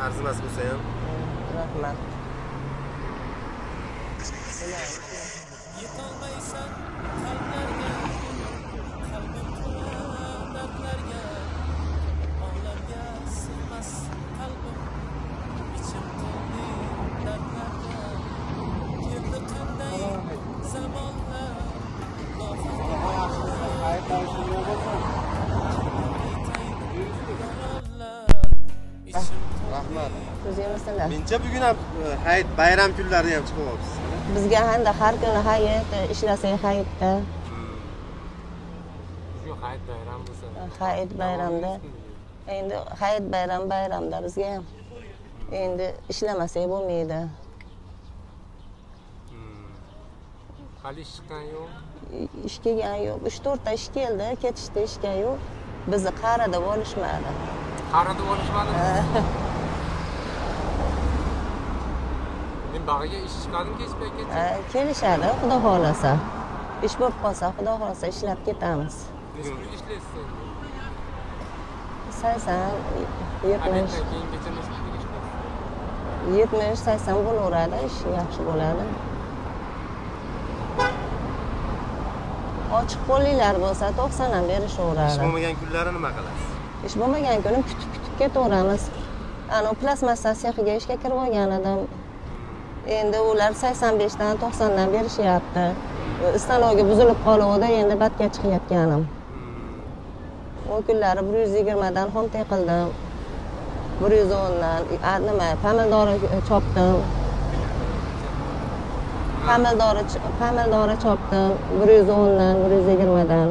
Arzimas bo'lsa ham. Rahmat. Yetolmaysan qalblarga, qalbim to'la dardlarga, olamga sig'mas qalbim, ichim to'ldi dardlarga. Keldi qanday zamonlar, Rahmat. O'zingizlar. Mencha bugun ham hayit bayram kunlarida ham chiqib olibsiz. Bizga hamda har kuni hayit, ishlasak hayitda. Bugun hayit bayram bo'lsa. Hayit bayramda. Endi hayit bayram bayramda bizga ham. Endi ishlamasak bo'lmaydi. Hali ish chiqqan yo'q. Ish kelgan yo'q. 3-4 ta ish keldi, ketishdi ishga yo'q. Bizni qari deb olishmadi. Qari deb olishmadimi? Men bag'iga ish chiqadimi kech paytgacha? Kelishadi, xudo xolasa. Ish bo'lib qolsa, xudo xolasa ishlab ketamiz. Necha pulga ishlaysiz endi? 80, 70. Obeddan keyingacha necha pulga ishlaysiz? 70, 80 bo'laveradi, ish yaxshi bo'ladi. Ochiq qo'lliklar bo'lsa 90 ham berishaveradi. Ish bo'lmagan kunlari nima qilasiz? Ish bo'lmagan kuni kutib-kutib ketaveramiz. Ana plastmassa sexiga ishga kirib olgan edim. Endi ular 85 dan 90 dan berishyapti. Stanogi buzilib qoluvdi, endi batga chiqayotganim. O kunlari 120 dan xomtay qildim. 110 dan nima, pomidori chopdim. Pomidori chopdim 110 dan 120 dan.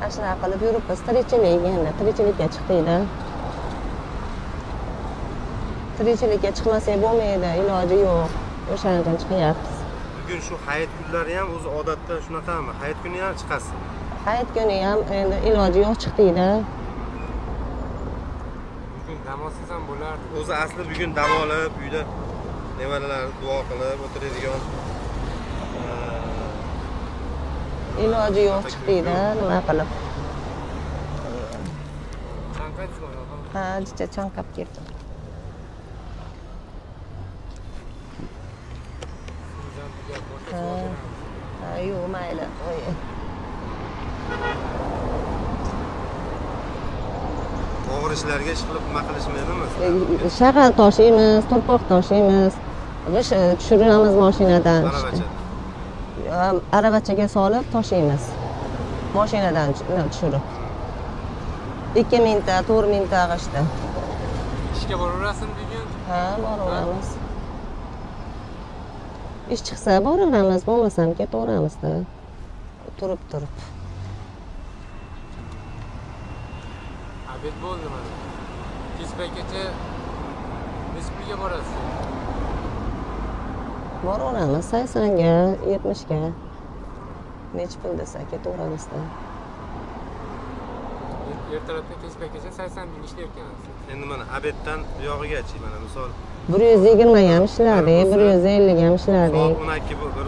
Ana shunaqa qilib yuribmiz. Tirikchilik endi, tirikchilikka chiqdik-da. Tirikchilikka chiqmasak bo'lmaydi, iloji yo'q. O'shaning uchun chiqyapmiz. Bugun shu hayit kunlari ham o'zi odatda shunaqami? Hayit kuni ham chiqasiz? Hayit kuni ham endi iloji yo'q chiqdik-da. Bugun dam olsangiz ham bo'lardi. O'zi asli bugun dam olib, uyda nevaralar duo qilib o'tiradigan iloji yo'q chiqdik-da, nima qilib. Chanqaydingizmi? Ha, jicha chanqab ketdim. Ha, yo'q, mayli. Oy. Og'ir ishlarga ish qilib nima qilishmaydimi? Shag'al toshiymiz, turpoq toshiymiz, g'ish tushiramiz mashinadan. Aravachaga solib toshiymiz. Mashinadan tushirib. 2000 ta, 4000 ta g'ishda. Ishga boraverasizmi bugun? Ha, boraveramiz. Ish chiqsa boraveramiz, bo'lmasam ketaveramiz-da. Turib-turib. Obed bo'ldi mana. Kech paytgacha necha pulga borasiz? Boraveramiz 80 ga, 70 ga. Necha pul desa ketaveramiz-da. Ertalabdan kech paytgacha 80 ming ishlayotgansiz. Endi mana obeddan buyog'igachi mana misol 120 ga ham ishladik, 150 ga ham ishladik.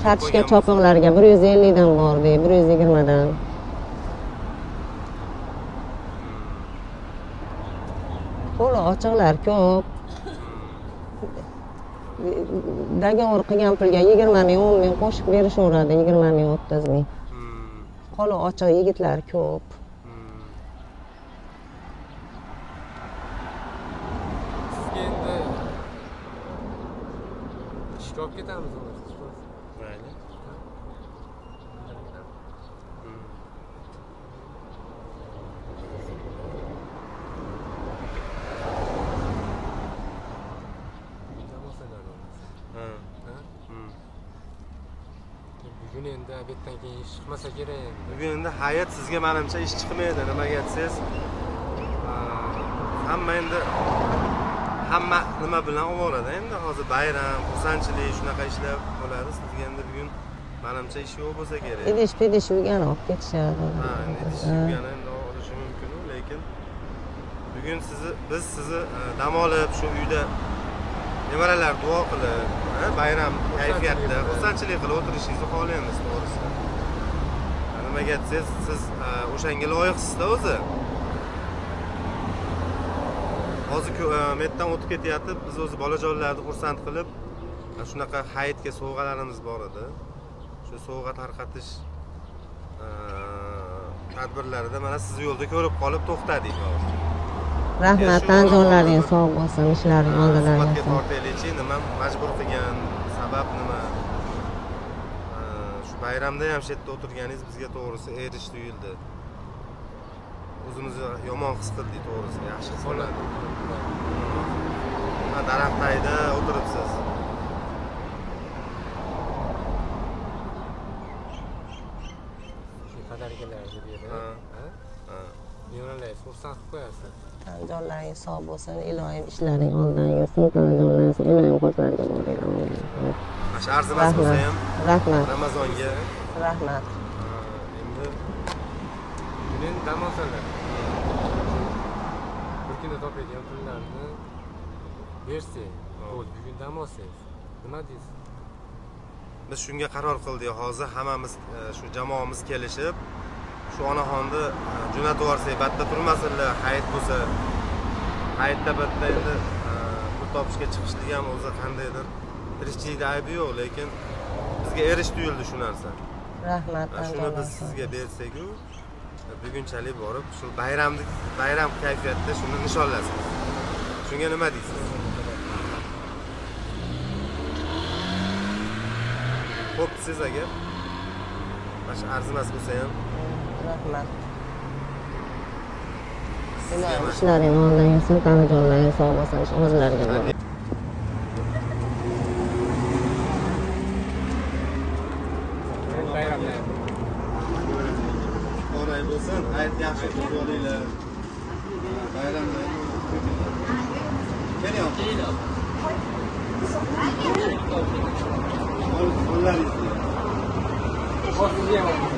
Kartoshka chopiqlarga 150 dan bordik, 120 dan. Qo'li ochiqlar ko'p. Договор qilgan pulga 20 ming, 10 ming qo'shib berishaveradi, 20 ming, 30 ming. Qo'li ochiq yigitlar ko'p. Sizga endi ishga olib ketamiz o'zi. Mayli. Bugun endi obeddan keyin ish chiqmasa kerak endi. Bugun endi hayit sizga menimcha ish chiqmaydi. Nimaga desangiz, hamma endi hamma nima bilan ovorada endi hozir bayram, xursandchilik shunaqa ishlar bo'ladi. Sizga endi bugun menimcha ish yo'q bo'lsa kerak. Idish pidish yuvgani olib ketishadi. Ha, idish yuvgani endi olishi mumkin, lekin bugun sizni biz sizni dam olib shu uyda nevaralar duo qilib, bayram kayfiyatda, xursandchilik qilib o'tirishingizni xohlaymiz, to'g'risi. Nimaga desangiz, siz o'shanga loyiqsiz-da o'zi. Hozir metdan o'tib ketyapti. Biz o'zi bolajonlarni xursand qilib, shunaqa hayitga sovg'alarimiz bor edi. Shu sovg'a tarqatish tadbirlarida mana sizni yo'lda ko'rib qolib to'xtadik hozir. Rahmat, tanjonlaring sog' bo'lsin, ishlaring oldilaring. Suhbatga tortaylikchi, nima majbur qilgan, sabab nima? Shu bayramda ham shu yerda o'tirganingiz bizga to'g'risi erish tuyuldi. O'zimizni yomon his qildik to'g'risi, yaxshi his qilmadik. Ha, daraxt tagida o'tiribsiz. Shu padarkalarni berib, ha? Ha. Nevaralar xursand qilib qo'yasiz. Tanjonlaring sog' bo'lsin, iloyim ishlaring oldidan yursin, tanjonlaring iloyim qo'zlarga boringlar. Mana arzimas bo'lsa ham rahmat. Ramazonga rahmat. Endi bugun dam olsalar. Bir kunda topadigan pullarni bersak, bo'ldi, bugun dam olsangiz, nima deysiz? Biz shunga qaror qildik. Hozir hammamiz shu jamoamiz kelishib, shu onaxonni jo'natib yuborsak, batta turmasinlar, hayit bo'lsa, hayitda bitta endi pul topishga chiqishlik ham o'zi qandaydir tirikchilikda aybi yo'q, lekin bizga erish tuyuldi shu narsa. Rahmat. Shuni biz sizga bersak-u, bugunchalik borib shu bayramni, bayram kayfiyatida shuni nishonlasak. Shunga nima deysiz? Xo'p, siz agar mana shu arzimas bo'lsa ham rahmat. Iloyim ishlaring oldidan yursin, tanajonlaring sog' bo'lsin, o'zlariga boring. Muborak bo'lsin, hayit yaxshi o'tkazib olinglar. Bayramda keling. Qo'llaringizni.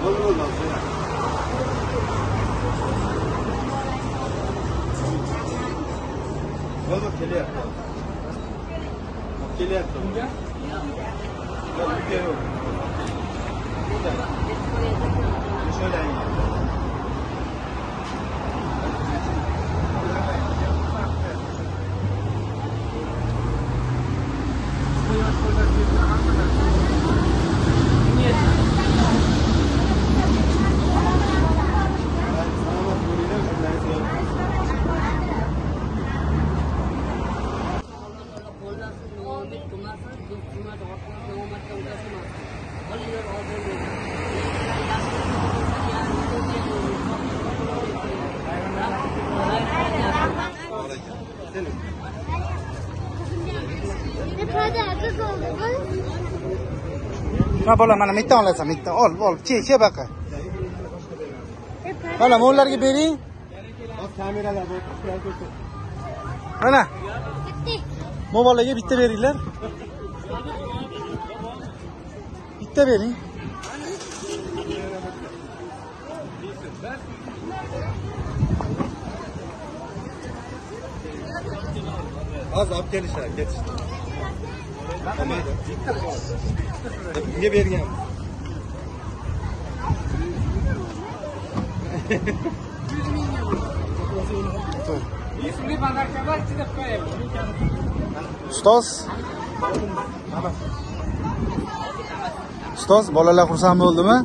Bo'ldi, bo'ldi. Bo'ldi, kelyapti. Kelyapti. Unga? Yo'q, unga yo'q. Ma bola, mana bitta olasan, bitta ol, ol, che, che baqa. Mana ularga bering. Kameralar bor, Mana. Bu bolaga bitta beringlar. Bitta bering. Hozir olib kelishadi, ketishdi. Bunga bergan. Ustoz. Ustoz, bolalar xursand bo'ldimi?